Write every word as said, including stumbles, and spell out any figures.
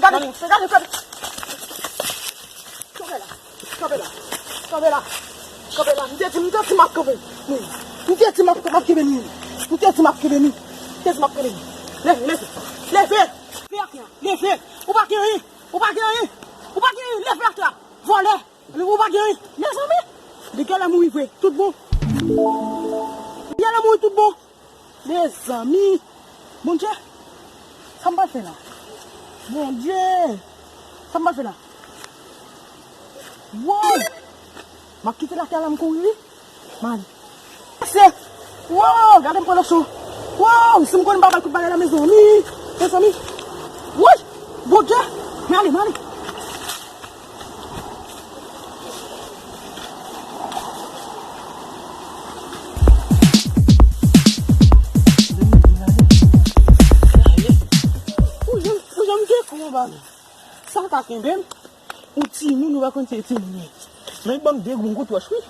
gade, gade, gade. Kanpe la, kanpe la, kanpe la, kanpe la. M te di, m te di m ap kanpe. M te di m ap, m ap kenbe li. M te di m ap kenbe li. M te di m ap kenbe li. Leve, leve, leve. Leve atè, leve. Ou pa gen anyen, ou pa gen anyen, ou pa gen anyen. Leve atè, vòlè. Ou pa gen anyen. Mezanmi, li genlè mouri vre, tout bon. Li genlè mouri tout bon. Mezanmi, Bondye, sa m pral fè la? Bondye, sa m pral fè la? Wow! M ap kite lakay la, m kouri wi. M ale. Se, wow, gade m pran nan cho. Wow, si m konn m pa bay kout bagay la, mezanmi. Mezanmi. Woy! Bondye! M ale, m ale. Ou janm, ou janm gen kou anba men. Sa ka kenbe m? Ou timoun, ou pa konn se timoun. Men ban m de grenn kout wòch wi.